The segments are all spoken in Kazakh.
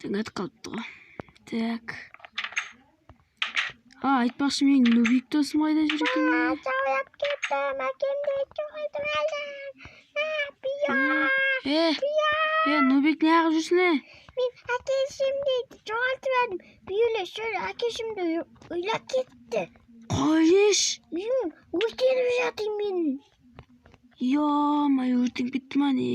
Таң атып қалыпты ғой. Так. А, айтпақшы, менің Нубик досым қайда жүр екен? Жаулап кеттім, әкемді жоғалтып алдым. Е, е, Нубик, неғып жүрсің, е? Мен әкешімді жоғалтып алдым. Бүйелер шөл әкешімді ойлап кетті. Қойш. Мен өртеніп жатыр мен. Ё-моё, өртеніп кетті ма не?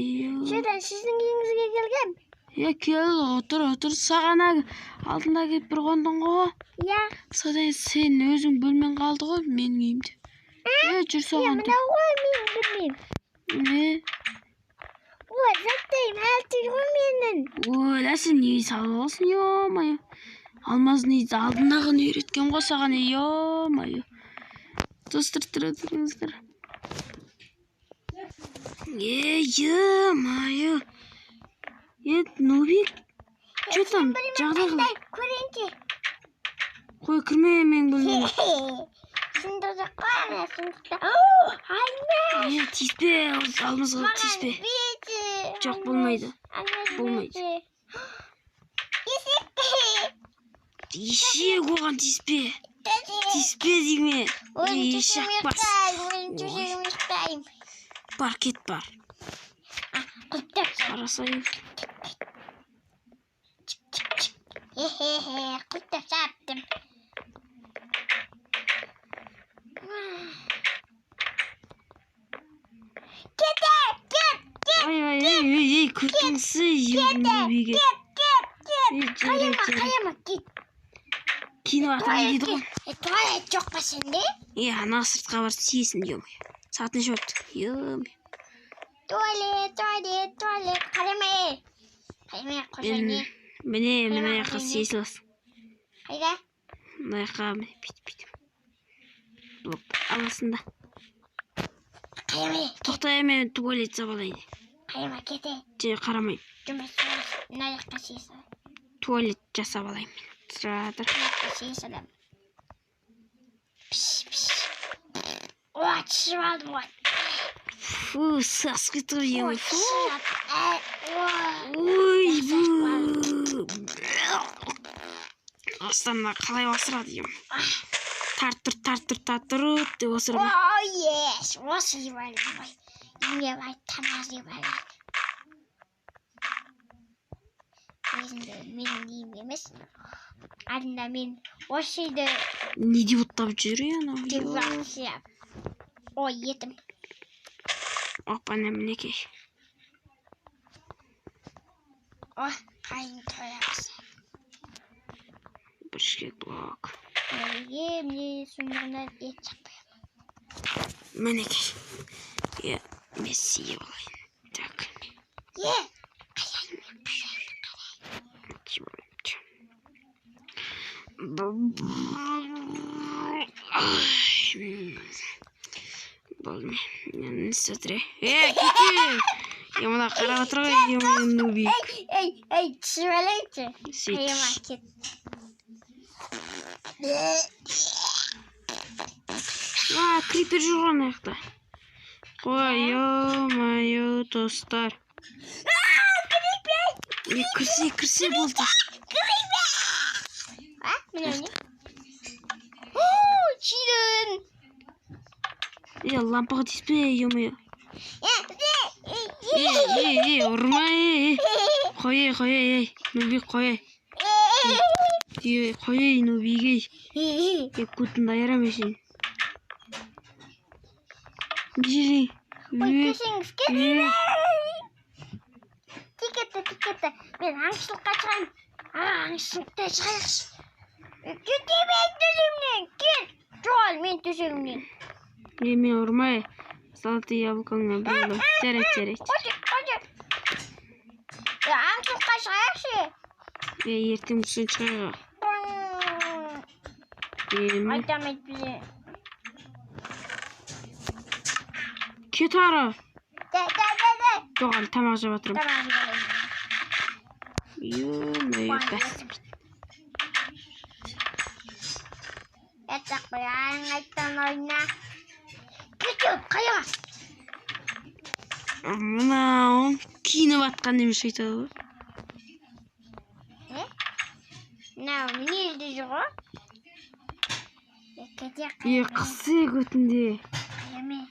Содан сіздің үйіңізге келгем. Е, кел, отыр, отыр. Саған алдында келіп бір қондың ғой. Иә. Содан сен өзің бөлмең қалды ғой менің үйімде. Е, жүр Иә, соған. Мынау ғой менің бөлмем. Не? Ой, заттайым әлі тұр ғой менің. Ой, сен не салып аласың, ё-моё. Алмаз не алдындағыны үйреткен ғой саған, ё-моё. Достар, тұра тұрыңыздар. Е, ё-моё. Е, Нубик, че там, жағдай қалай? Көрейінші. Қой, кірме менің бөлмеме. Сындырдық қой ана сындықты. Алмаз. Е, тиіспе, алмазға тиіспе. Жоқ, болмайды. Болмайды. Есек. Ешек, оған тиіспе. Тиіспе дейме. Ешек бас. Өзім төсегімді ұйықтаймын. Бар, кет, бар. Құлыптап. Қарасай. Хе-хе-хе, құлыптап жаптым. Кет, кет, кет. Ай, ай, ай, ай, ай, күртіңсі, Нубиге. Кет, кет, кет. Жарайды, Қаяма, жарайды. қаяма, кет. Киініп жатырмын дейді ғой. Туалет жоқ па сенде? Е, ана сыртқа барып сиесің, ё-моё. Сағат неше болыпты? Ё-моё. Туалет, туалет, туалет. Қарама, ей. Қарама, қожайын. Міне, мына жаққа сие саласың. Қайда? Мына жаққа, міне, бүйтіп, бүйтіп. Блокты аласың да. Қарама. Тоқта, мен туалет жасап алайын. Қарама, кете. Же, қарамаймын. Жұмыс, жұмыс. Мына жаққа сие сал. Туалет жасап алайын мен. Тұра тұр. Мына жаққа сие саламын. Пш, пш. О, тышып алдым ғой. Фу, сасып кетті ғой, ё-моё. Фу. Ой, Ой, бу. Астана қалай осырады, ё-моё. Тарттыр, тарттыр, тарттыр деп осырады. Ой, ес, осы жеп алдым ғой. Үйге барып тамақ жеп алайын. Өзімді менің үйім емес. Алдында мен осы үйді Не деп оттап жүр, е, анау? деп жақсы. Ой, етім. Опа, мінекей. Ой, қайын тоямыз. Бір шкет блок. Неге міне сұмдығынан ет шықпай. Мінекей. Е, мен сиіп алайын. Так. Е, Болды. Не істеп отыр, е? Е, кете. Е, мына қарап отыр ғой, е, Нубик. Ей, ей, ей, түсіп алайыншы. Сөйт. Қаяма, кет. А, крипер жүр ғой ана жақта. Қой, ё-моё, достар. Е, кірсе, кірсе болды. А, мынау не? О, ширин. Е, лампаға тиіспе, ё-моё. Е, Е, е, е, ұрма, е, е. Қой, ей, қой, ей, Нубик, қой, ей. Е, қой, ей, Нубик, ей. Е, көтіңді айырамын сені. Не жей? Ой, Е, кешіңіз, е. кетіңіз. Тикетті, тикетті. Мен аңшылыққа шығайын. А, аңшылықта шығайықшы. Кете мен төсегімнен, кет. Жоғал мен төсегімнен. Е, мен ұрма, е. Золотые яблокоңнан біреулі. Жарайды, жарайды. Қойшы, қойшы. Е, аңшылыққа шығайықшы. Е, ертең түсін шығайық. Е, мен Айтам айтпай. Кет ары. Да, да, да, да. Жоқ, әлі тамақ жеп жатырмын. Тамақ жеп алайын. Ё-моё, бәс. Ертақ қояйын, айттан ойна. Кетіп, қаяма. Мынау киініп атқан немесе айтады ғой. Не? Мынау міне жерде жүр ғой. Кете Е, қысы көтінде. Қаяме.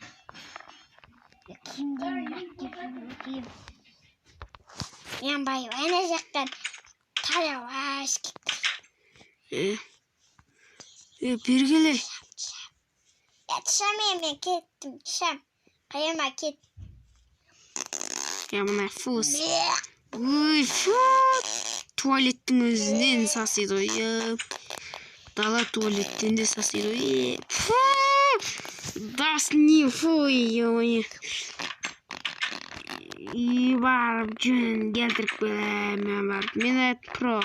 Киімдерімді киіп. Мен бай ана жақтан таяу кетті. Е, е, бері келе. Я түшем, мен кеттім, түшем. Қаяма кет. Я мына фус. Ой, фу. Туалеттің өзінен сасиды ғой. Е, дала туалеттен де сасиды ғой. Е, фу. Дас не фу, ой. И барып жөнін келтіріп келемін мен барып. Мен про.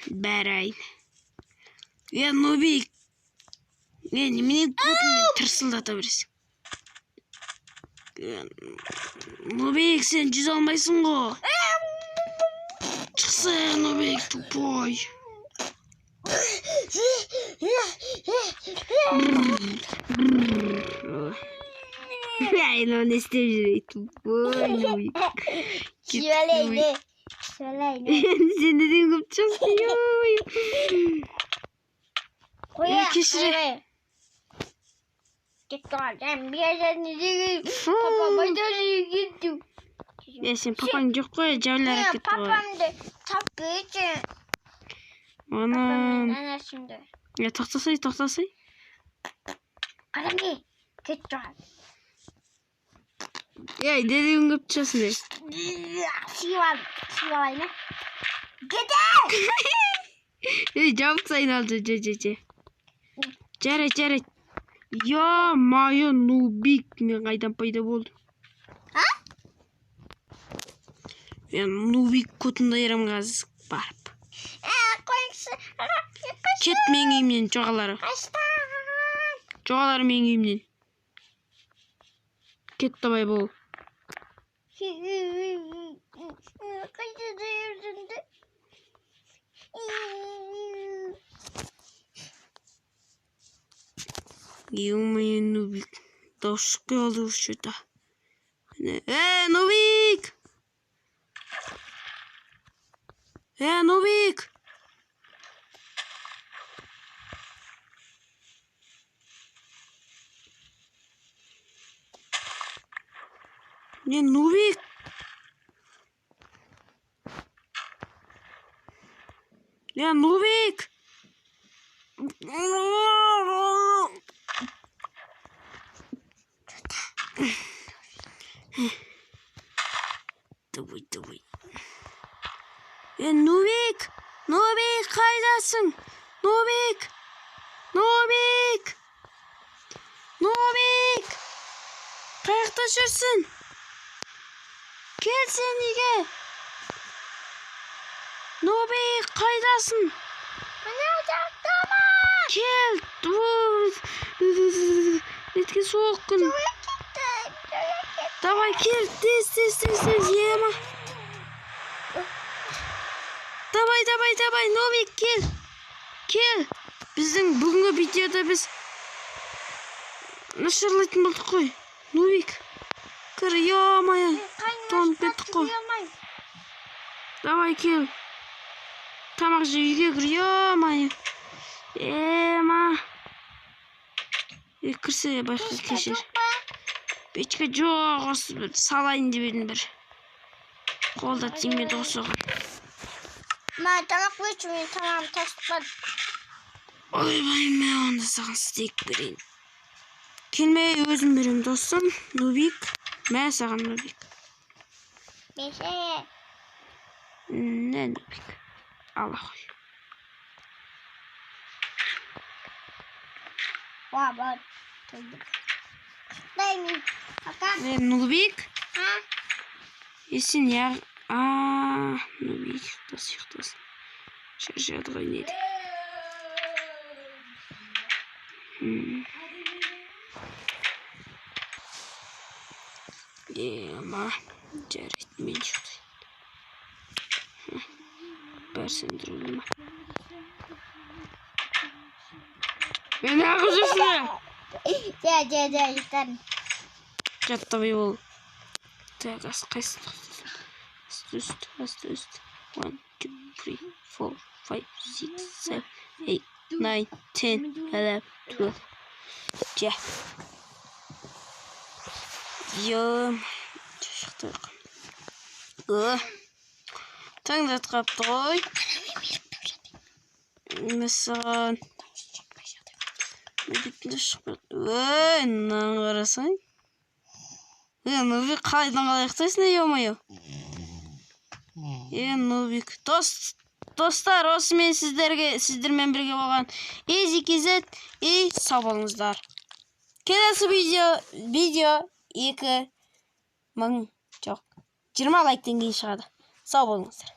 Бәрайын. Е, Нубик. Е, немене көтіңмен тырсылдата бересің? Е, Нубик, сен жүзе алмайсың ғой. Шықса, Нубик, тупой. Ай, мынау не істеп жүр, ей, тупой Нубик. Сөйлейді. Сөйлейді. Сен неден көп шығасың, ой. Қоя. Кешір. Фу. Папам қайда кетті? Е, сен папаң жоқ қой, жаулар кетті ғой. Папамды тап берші. Анам. Папам мен анасымды. Е, тоқтасай, тоқтасай. Қараме, кетті ғой. Ей, неден көп шығасың, е? Сүйіп ал, сүйіп алайын, а? Кете! Ей, жауып тастайын ал, же, же, же, же. Жарайды, жарайды. Ё-моё, Нубик, мен қайдан пайда болдым? А? Мен Нубик көтімді айырамын қазір барып. Қойыңызшы. Кет менің үйімнен, жоғалары. Қаштым. Жоғалары менің үйімнен. Кет давай бол. Қайда жүрсіңді? Ё-моё, Нубик. Дауыс шықпай қалды уже что-то. Э, Нубик! Э, Нубик! Не, Нубик! Не, Нубик! Давай, давай. Е, Нубик! Нубик, қайдасың? Нубик! Нубик! Нубик! Қаяқта жүрсің? Кел сен үйге. Нубик, қайдасың? Мына жақтамын. Кел. Неткен суық күн. Давай, кел, тез, тез, тез, тез, ема. Давай, давай, давай, Нубик, кел. Кел. Біздің бүгінгі видеода біз нашарлайтын болдық қой. Нубик, кір, ё-моё. Тоңып кеттік қой. Давай, кел. Тамақ же, үйге кір, ё-моё. Ема. Е, кірсе, байқа, кешір. Печка жоқ, осы бір салайын деп едім бір. Қолда тимеді осы оған. Ма, тамақ берші, мен тамағым тасып бар. Ойбай, мен онда саған стейк берейін. Келмей, өзім беремін, достым. Нубик. Мә саған, Нубик. Берші. Не, Нубик. Ала қой. Уа, бар. Дай мен. Пока. Е, Нубик. А? Е, сен не... А, Нубик, ұйықтасын, ұйықтасын. Шаршады ғой, не дейді. Ема, жарайды, мен ұйықтайын. Бәрі сөндірулі ма? Мен неғып жүрсің? Жә, жә, жә, ұйықтадым. Жат давай бол. Так, ас қайсысын тоқтатсын? Асты үсті, асты үсті. One, two, three, four, five, six, seven, eight, nine, 10, 11, 12. Же. Е, шықтық. Ө. Таң да ғой. Мәссаған. Бетінде шығып. Ой, мынаны қарасаң. Е, Нубик, қайдан қалай ұйықтайсың, ё-моё? Е, Нубик. Достар, осымен сіздермен бірге болған Easy KZ и сау болыңыздар. Келесі видео 2000, жоқ, 20 лайктан кейін шығады. Сау болыңыздар.